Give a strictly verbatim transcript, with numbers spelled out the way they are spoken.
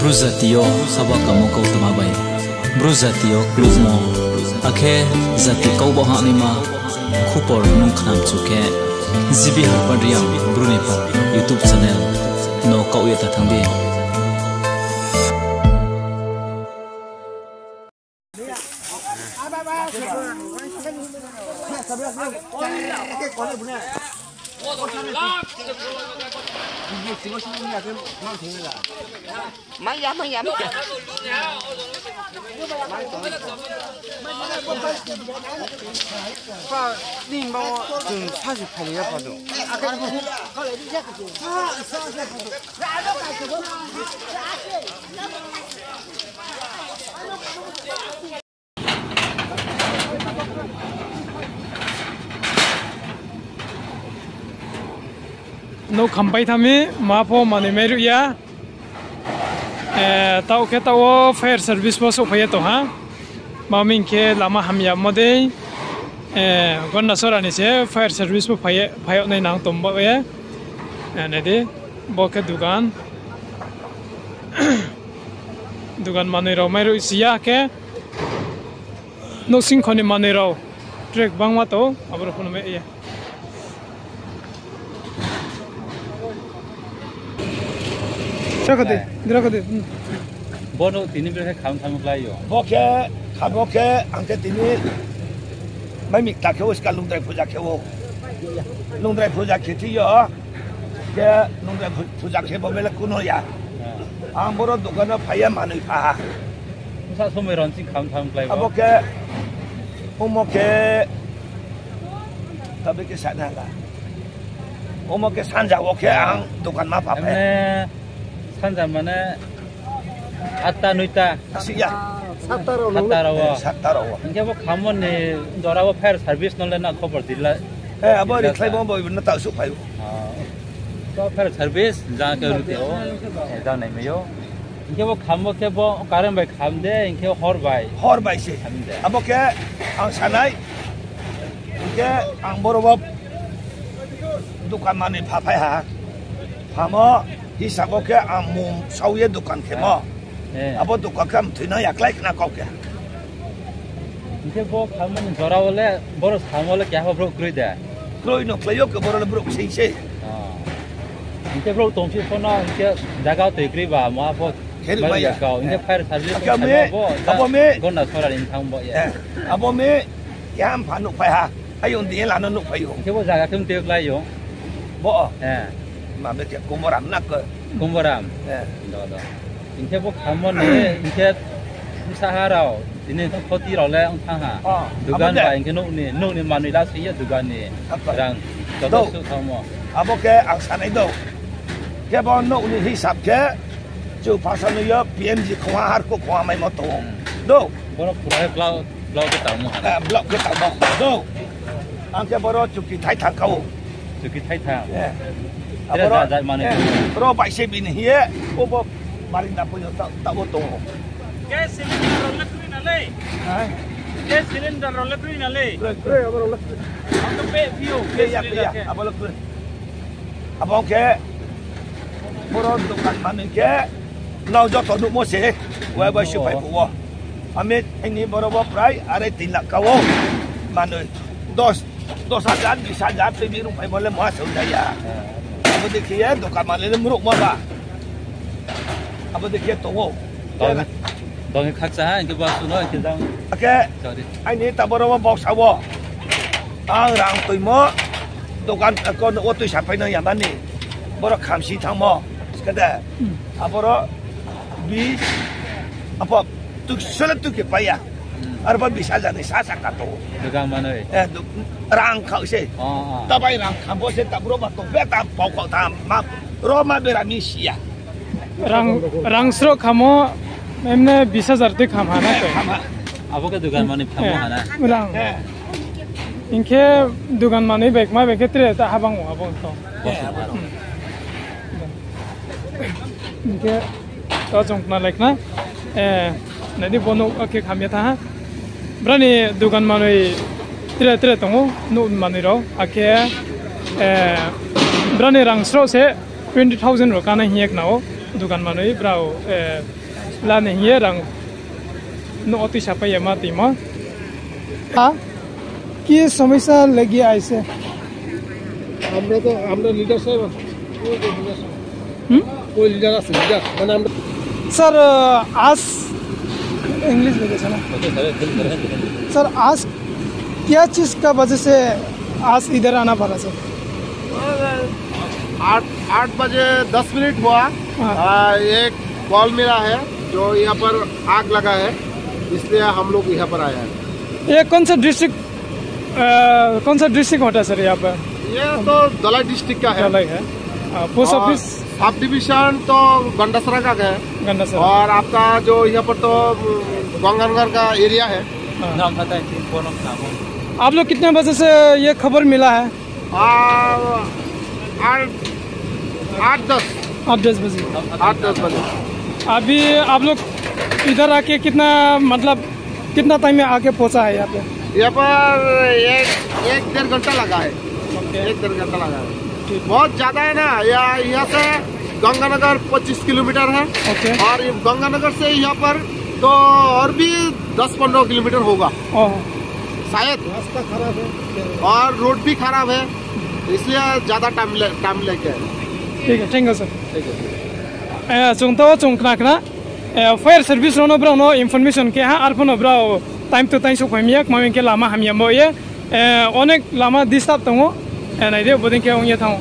Bru jati yo haba kamo kautma bai, Bru jati yo klukmo, akhe jati kau bo hahnaima khupor nung khnamchu khe, G B Harpad Reang Bru ni pal YouTube channel no kaoh ye ta thanng di. Maya, maya, maya. Pha, ni ma wo chung sa si phai ya pha do. Nouh khampai tha mi, ma pho manoi mairuh ya. Eh, taoh khe taoh wo fire service pho souhphai ye tong ha. Ma mi hing khe lama hamyamo dei, eh, Gondasora ni se fire service pho phai ye, phai yag nai nang tong ba ye. Eh, nai di, bo khe dugan. Dugan manoi rao mairuh si ya khe. Nouhsingkho ni manoi rao tre gbangma tong, abo rao pho no mai ya. Dra kha di, dra kha di. Bo no tini bre khe kham tham klái yo. Bo khe, kham bo khe, ang khe tini mai mikta khe o, ska lungdrai puja khe o. Lungdrai puja khe thi yo. Khe lungdrai pu-, puja khe bo mele kuno ya. Ang boro dugan no phai ye manoi pha ha. Bsa somoi ron ching kham tham klái bo. Abo khe, omo khe, tabe khe sa na la. Omo khe sanja wo khe ang dugan ma pha phai. Emne sanja mane atta, noita. Asi ya. Satta rao no. Satta rao wo. Eh, satta rao wo. Hing khe bo khammo ni jora wo fire service no le na khobor di la. Eh, abo rikhlai bo bo no ta suh phai ou. Ah. To fire service jang khe rute ou. Eh, jang nai mai ou. Hing khe bo khammo khe bo current bai kham de, hing khe hor bai. Hor bai se. Kham de. Abo khe ang sanai. Hing khe ang boro bo dukan manoi pha phai ha. Phamo hisab wo khe ang mung sao ye dukan khemo. Eh. Abo dukan khe mthoi no yaklai khna kau khe. Hing khe bo khammo ni jora wo le, boro samo le keha pho brouh kroi de? Kroi no klái yo khe boro le brouh sei sei. Ah. Hing khe brouh tongphi pho no, hing khe jaga toi kroi ba, ma pho khe ri mai ya kau. Hing khe fire service khe bo, abo mi, Gondasora ni thanng bo ye. Eh, abo mi, keha mpha nuhphai ha. Ayong di la no nuhphai ou. Hing khe bo jaga khe mteo klái ou. Bo? Eh. Ma be khe Kumboram na khe. Kumboram? Eh. Do, do. Hing khe bo khammo ni, hing khe bsa ha rao, tini khoti rao le ong thanng ha. Oh, dugan bai hing khe nouh ni, nouh ni manoi la sing ye dugan ni rang. Joto suh thanngmo. Abo khe ang sanai do. Khe bo nouh ni hisab khe, chu phasa noi yo P M G khongha, harkhu khongha maimo tong ou. Do. Boro pura he blau, blau khe tangmo ha. Eh, blau khe tangmo. Do. Ang khe boro chuki thaithang kha ou. Chuki thaithang. Eh. Abo ro, ro bai se bini hing ye, bo bo barinda pho yo ta, ta bo tong ou. Gas cylinder rao le kroi na le? Gas cylinder rao le kroi na le? Kroi, kroi, abo rao le kroi. Ang to pe phi ou, gas cylinder khe. Abo le kroi. Abo khe, boro dukan manoi khe, nrao joto nuhmo se, wai bai suh phai phuh wo. Ami, aini boro bo prai, arai tin lakh kau ou. Manoi, dos, dos hajar, bis hajar, tui bi rung phaimo le moha se ong ja ya. Abo dei khe ye, dukan manoi le mruhmo ba. Abo dei khe tong ou. Dong, dong khakcha ha, hing khe ba suh no, hing khe jang. Akhe, aini ta boro bo boksa wo. Ang rang tuimo, dukan, ko no o tuisa pai no yamani. Boro khamsi thanngmo, skade. Aboro bis, apo, tu sele tu khe pai ya. Arba bis hajar ni sa sa kha tong ou. Dukan manoi. Eh, du-, rang khao se. Oh, oh. Tabai rang khao bo se, tabro ba tong, beta pau khao tha, ma, ro ma bera mi si ya. Rang, rang sroh khamo, emne bis hajar tui kham ha na khe. Abo khe dukan manoi khamo ha na. Rang. Hing khe dukan manoi bai kma bai khe tre ta habang ou abo tong. Hing khe, to chung khna lai khna. Eh, nai di bo nouh khe kham ye thanng ha. Brao ni dukan manoi tre tre tong ou, nouh manoi rao. Akhe, eh, brao ni rang sroh se twenty thousand rao kánai hing ye khna ou. Dukan manoi brao, eh, lani hing ye rang no oti sapai ya ma timo. Ha? Ki somosya lagi aise? আমরা তো, আমরা লিডার সাহেব আছি। ওই যে লিডার সাহেব। হুম? ওই লিডার আছে, লিডার। মানে আমরা Sir, uh, आज English में कैसा ना? ओके, सर, फिल्म करें, दिखाएं। सर, आज क्या चीज का वजह से आज इधर आना पड़ा, सर? आठ, आठ बजे दस मिनट हुआ। हाँ। आ, एक कॉल मिला है जो यहाँ पर आग लगा है, इसलिए हम लोग यहाँ पर आए हैं। ये कौन सा डिस्ट्रिक्ट, अ, कौन सा डिस्ट्रिक्ट होता है सर यहाँ पर? ये तो धलाई डिस्ट्रिक्ट का है। धलाई है। अ, पोस्ट और ऑफिस? सब डिवीजन तो गंडासरा का है। गंडासरा। और आपका जो यहाँ पर तो, उम, गंगानगर का एरिया है। हाँ। नाम बताएं, पूरा नाम। आप लोग कितने बजे से ये खबर मिला है? आ, आठ, आठ दस। आठ दस बजे। आठ दस बजे। अभी आप लोग इधर आके कितना, मतलब, कितना टाइम में आके पहुंचा है यहाँ पे? यहाँ पर एक, एक डेढ़ घंटा लगा है। ओके। एक डेढ़ घंटा लगा है। ठीक। बहुत ज्यादा है ना, यहाँ, यहाँ से गंगानगर पच्चीस किलोमीटर है। ओके। और ये गंगानगर से यहाँ पर तो और भी दस पन्द्रह किलोमीटर होगा। ओह। शायद। रास्ता खराब है। और रोड भी खराब है, इसलिए ज्यादा टाइम ले, टाइम लेके है। ठीक है, thank you sir। ठीक है। Eh, chung to chung khna khna, eh, fire service rao no brao no information khe ha, arphuh no brao time to time souhphai mi ya, kma hing khe lama hamya bo ye, eh, onek lama disturb tong ou, eh, nai di, bodei khe ong ye thanng ou.